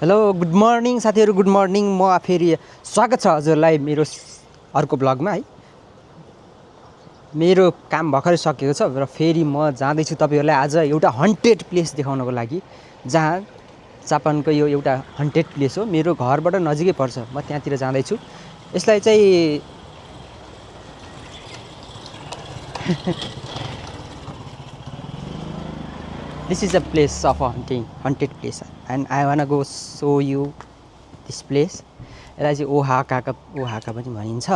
Hello good morning साथीहरू, good morning. म फेरि स्वागत छ हजुरलाई मेरो अर्को ब्लगमा है। मेरो काम भर्खरै सकेको छ र फेरि म जाँदैछु तपाईँहरूलाई आज एउटा हन्टेड प्लेस देखाउनको लागि, जहाँ जापानको यो एउटा हन्टेड प्लेस हो। मेरो घरबाट नजिकै पर्छ, म त्यहाँतिर जाँदैछु। यसलाई चाहिँ this is a place of hunted place and I one go so you this place. यसलाई चाहिँ ओहाका पनि भनिन्छ।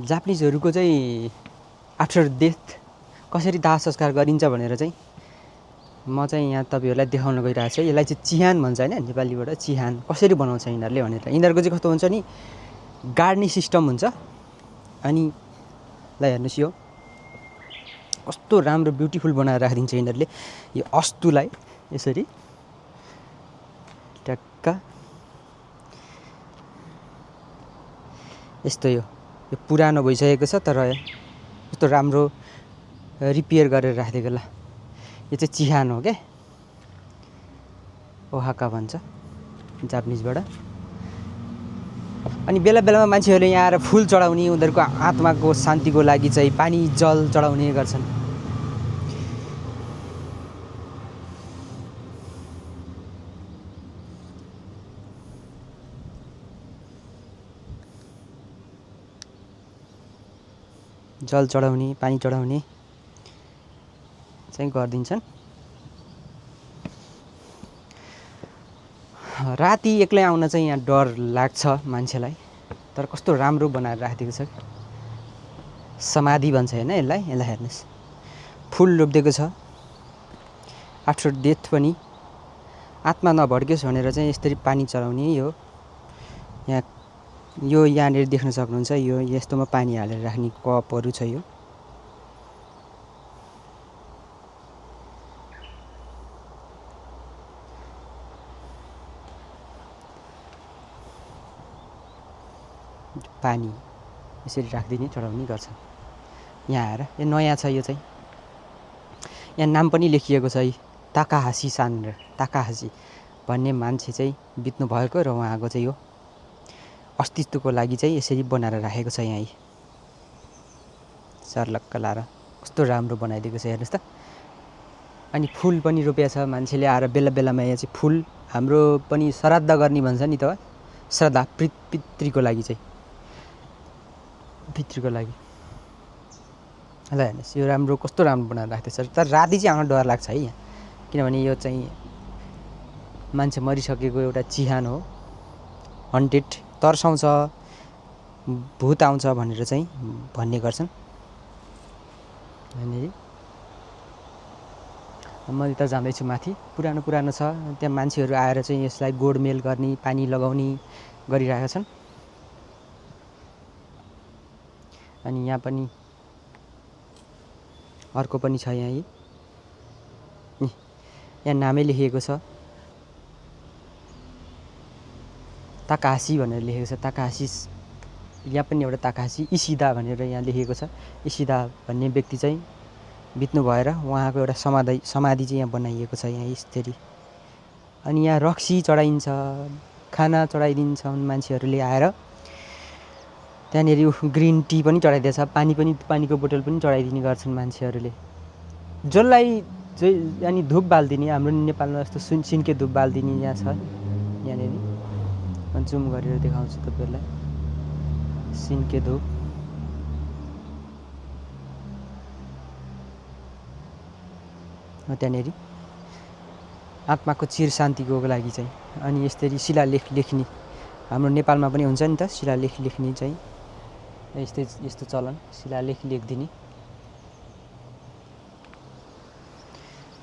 जापानिजहरूको चाहिँ आफ्टर डेथ कसरी दाह संस्कार गरिन्छ भनेर चाहिँ म चाहिँ यहाँ तपाईँहरूलाई देखाउन गइरहेको छु। यसलाई चाहिँ चिहान भन्छ होइन, नेपालीबाट चिहान। कसरी बनाउँछ यिनीहरूले भनेर, यिनीहरूको चाहिँ कस्तो हुन्छ नि, गाड्ने सिस्टम हुन्छ। अनि ल हेर्नुहोस्, यो कस्तो राम्रो ब्युटिफुल बनाएर राखिदिन्छ यिनीहरूले यो अस्तुलाई। यसरी ट्याक्क यस्तो यो पुरानो भइसकेको छ, तर यस्तो राम्रो रिपेयर गरेर राखिदिएको। ल यो चाहिँ चिहान हो क्या, ओहाका भन्छ जापानिजबाट। अनि बेला बेलामा मान्छेहरूले यहाँ आएर फुल चढाउने, उनीहरूको आत्माको शान्तिको लागि चाहिँ पानी जल चढाउने गर्छन्। जल चढाउने, पानी चढाउने चाहिँ गरिदिन्छन्। राति एक्लै आउन चाहिँ यहाँ डर लाग्छ मान्छेलाई, तर कस्तो राम्रो बनाएर राखिदिएको छ। समाधि भन्छ होइन यसलाई हेर्नुहोस्, फुल रोपिदिएको छ। आफ्टर डेथ पनि आत्मा नभड्कियोस् भनेर चाहिँ यसरी पानी चढाउने। यो यहाँनिर देख्न सक्नुहुन्छ, यो यस्तोमा पानी हालेर राख्ने कपहरू छ। यो पानी यसरी राखिदिने, चढाउने गर्छन् यहाँ आएर। यो नयाँ छ, यो चाहिँ यहाँ नाम पनि लेखिएको छ है, ताकाहासी सान। ताकाहासी भन्ने मान्छे चाहिँ बित्नु भएको र उहाँको चाहिँ यो अस्तित्वको लागि चाहिँ यसरी बनाएर राखेको छ यहाँ। सर्लक्क लाएर कस्तो राम्रो बनाइदिएको छ हेर्नुहोस् त। अनि फुल पनि रोपेको छ मान्छेले आएर बेला बेलामा। यहाँ चाहिँ फुल हाम्रो पनि श्राद्ध गर्ने भन्छ नि त, श्राद्ध पितृको लागि चाहिँ, पितृको लागि। ल हेर्नुहोस् यो राम्रो, कस्तो राम्रो बनाएर राख्दैछ। तर राति चाहिँ आउन डर लाग्छ है यहाँ, किनभने यो चाहिँ मान्छे मरिसकेको एउटा चिहान हो। हन्टेड, तर्साउँछ, भूत आउँछ भनेर चाहिँ भन्ने गर्छन्। अनि म यता जाँदैछु माथि, पुरानो छ। त्यहाँ मान्छेहरू आएर चाहिँ यसलाई गोडमेल गर्ने, पानी लगाउने गरिरहेका छन्। अनि यहाँ पनि अर्को पनि छ यहाँ नामै लेखिएको छ, ताकाहासी भनेर लेखेको छ। ताकाहासी, यहाँ पनि एउटा ताकाहासी इसिदा भनेर यहाँ लेखेको छ। इसिदा भन्ने व्यक्ति चाहिँ बित्नु भएर उहाँको एउटा समाधि चाहिँ यहाँ बनाइएको छ यहाँ यसरी। अनि यहाँ रक्सी चढाइन्छ, खाना चढाइदिन्छन् मान्छेहरूले आएर। त्यहाँनिर ग्रिन टी पनि चढाइदिएछ, पानीको बोतल पनि चढाइदिने गर्छन् मान्छेहरूले। जसलाई चाहिँ अनि धुप बालिदिने, हाम्रो नेपालमा जस्तो सिन्के धुप बालिदिने यहाँ छ। यहाँनिर म जुम गरेर देखाउँछु तपाईँहरूलाई, सिन्के धुप। त्यहाँनिर आत्माको चिर शान्तिको लागि चाहिँ। अनि यसरी शिलालेख लेख्ने, हाम्रो नेपालमा पनि हुन्छ नि त शिलालेख लेख्ने चाहिँ, यस्तो चलन, शिलालेख लेखिदिने।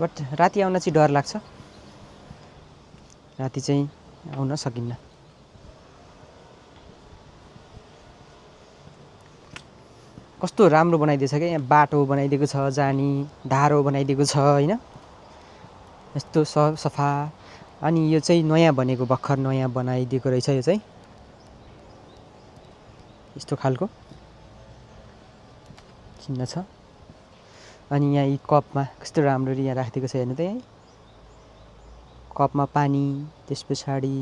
बट राति आउन चाहिँ डर लाग्छ, राति चाहिँ आउन सकिन्न। कस्तो राम्रो बनाइदिएछ क्या, यहाँ बाटो बनाइदिएको छ जाने, धारो बनाइदिएको छ होइन, यस्तो सफा। अनि यो चाहिँ नयाँ बनेको, भर्खर नयाँ बनाइदिएको रहेछ यो चाहिँ, यस्तो खालको चिन्ह छ। अनि यहाँ यी कपमा कस्तो राम्ररी यहाँ राखिदिएको छ हेर्नु त। यहाँ कपमा पानी, त्यस पछाडि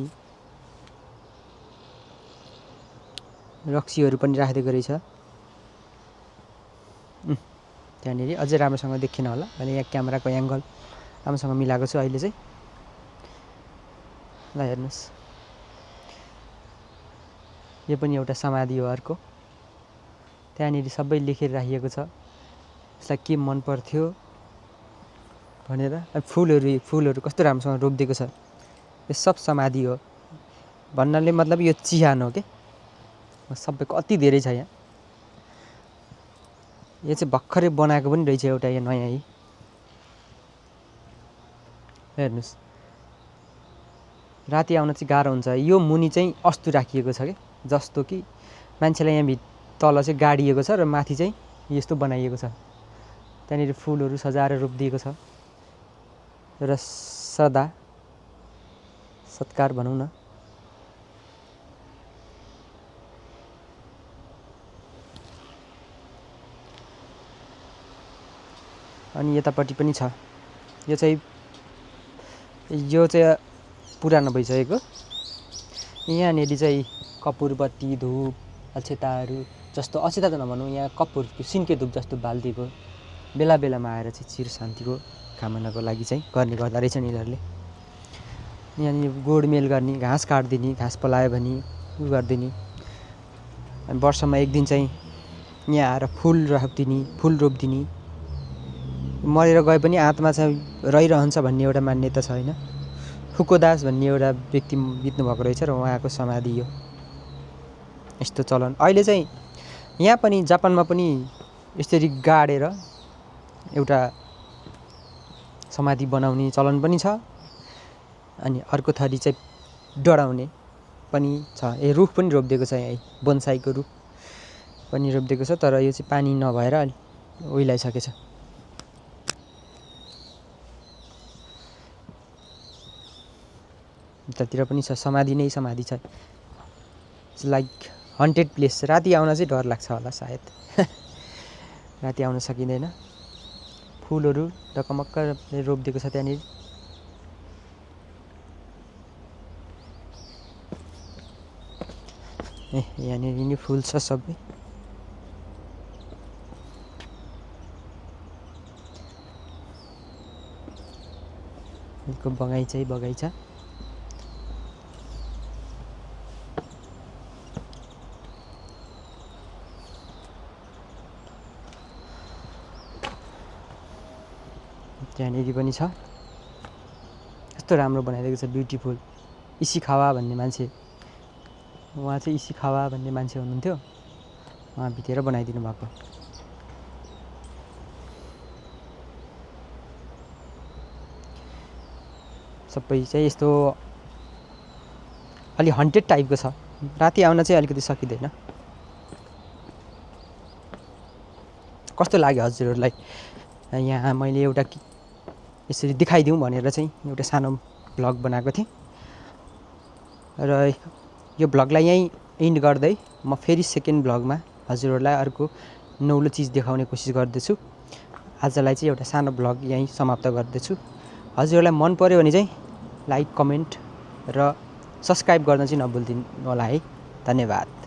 रक्सीहरू पनि राखिदिएको रहेछ। त्यहाँनिर अझै राम्रोसँग देखिन होला, मैले यहाँ क्यामेराको एङ्गल राम्रोसँग मिलाएको छु अहिले चाहिँ। ल हेर्नुहोस्, यो पनि एउटा समाधि हो अर्को। त्यहाँनिर सबै लेखेर राखिएको छ यसलाई के मन पर्थ्यो भनेर। फुलहरू कस्तो राम्रोसँग रोपिदिएको छ। यो सब समाधि हो भन्नाले मतलब यो चिहान हो के, सबै कति धेरै छ यहाँ। यो चाहिँ भर्खरै बनाएको पनि रहेछ एउटा यहाँ नयाँ है। हेर्नुहोस्, राति आउन चाहिँ गाह्रो हुन्छ। यो मुनि चाहिँ अस्तु राखिएको छ कि, जस्तो कि मान्छेलाई यहाँ तल चाहिँ गाडिएको छ र माथि चाहिँ यस्तो बनाइएको छ। त्यहाँनिर फुलहरू सजाएर रोपिदिएको छ। एउटा श्रद्धा सत्कार भनौँ न। अनि यतापट्टि पनि छ। यो चाहिँ पुरानो भइसकेको। यहाँनिर चाहिँ कपुर बत्ती, धुप, अक्षताहरू जस्तो, अक्षता त नभनौँ, यहाँ कपुर सिन्के धुप जस्तो बालिदिएको बेला बेलामा आएर चाहिँ चिर शान्तिको कामनाको लागि चाहिँ गर्ने गर्दा रहेछ यिनीहरूले। यहाँनिर गोडमेल गर्ने, घाँस काटिदिने, घाँस पलायो भने उ गरिदिने। अनि वर्षमा एक दिन चाहिँ यहाँ आएर फुल राखिदिने, फुल रोपिदिने। मरेर गए पनि आत्मा चाहिँ रहिरहन्छ भन्ने एउटा मान्यता छ होइन। फुकोदास भन्ने एउटा व्यक्ति बित्नु भएको रहेछ र उहाँको समाधि हो। यस्तो चलन अहिले चाहिँ यहाँ पनि जापानमा पनि यसरी गाडेर एउटा समाधि बनाउने चलन पनि छ। अनि अर्को थरी चाहिँ डढाउने पनि छ। रुख पनि रोपिदिएको छ यहाँ, बोनसाईको रुख पनि रोपिदिएको छ। तर यो चाहिँ पानी नभएर ओइलाइसकेछ। यतातिर पनि छ, समाधि नै समाधि छ। It's like hunted place. राति आउन चाहिँ डर लाग्छ होला सायद। राति आउन सकिँदैन। फुलहरू ढकमक्क रोपिदिएको छ त्यहाँनिर। यहाँनिर नि फुल छ सबै। बगैँचा बगैँचा। त्यहाँनिर पनि छ। कस्तो राम्रो बनाइदिएको छ, ब्युटिफुल। इसिखावा भन्ने मान्छे, उहाँ चाहिँ इसिखावा भन्ने मान्छे हुनुहुन्थ्यो, उहाँ भित्र बनाइदिनु भएको। सबै चाहिँ यस्तो अलि हन्टेड टाइपको छ। राति आउन चाहिँ अलिकति सकिँदैन। कस्तो लाग्यो हजुरहरूलाई? यहाँ मैले एउटा यसरी देखाइदिउँ भनेर चाहिँ एउटा सानो भ्लग बनाएको थिएँ र यो भ्लगलाई यहीँ एन्ड गर्दै म फेरि सेकेन्ड भ्लगमा हजुरहरूलाई अर्को नौलो चिज देखाउने कोसिस गर्दैछु। आजलाई चाहिँ एउटा सानो भ्लग यहीँ समाप्त गर्दैछु। हजुरहरूलाई मन पर्यो भने चाहिँ लाइक, कमेन्ट र सब्सक्राइब गर्न चाहिँ नभुलिदिनु होला है। धन्यवाद।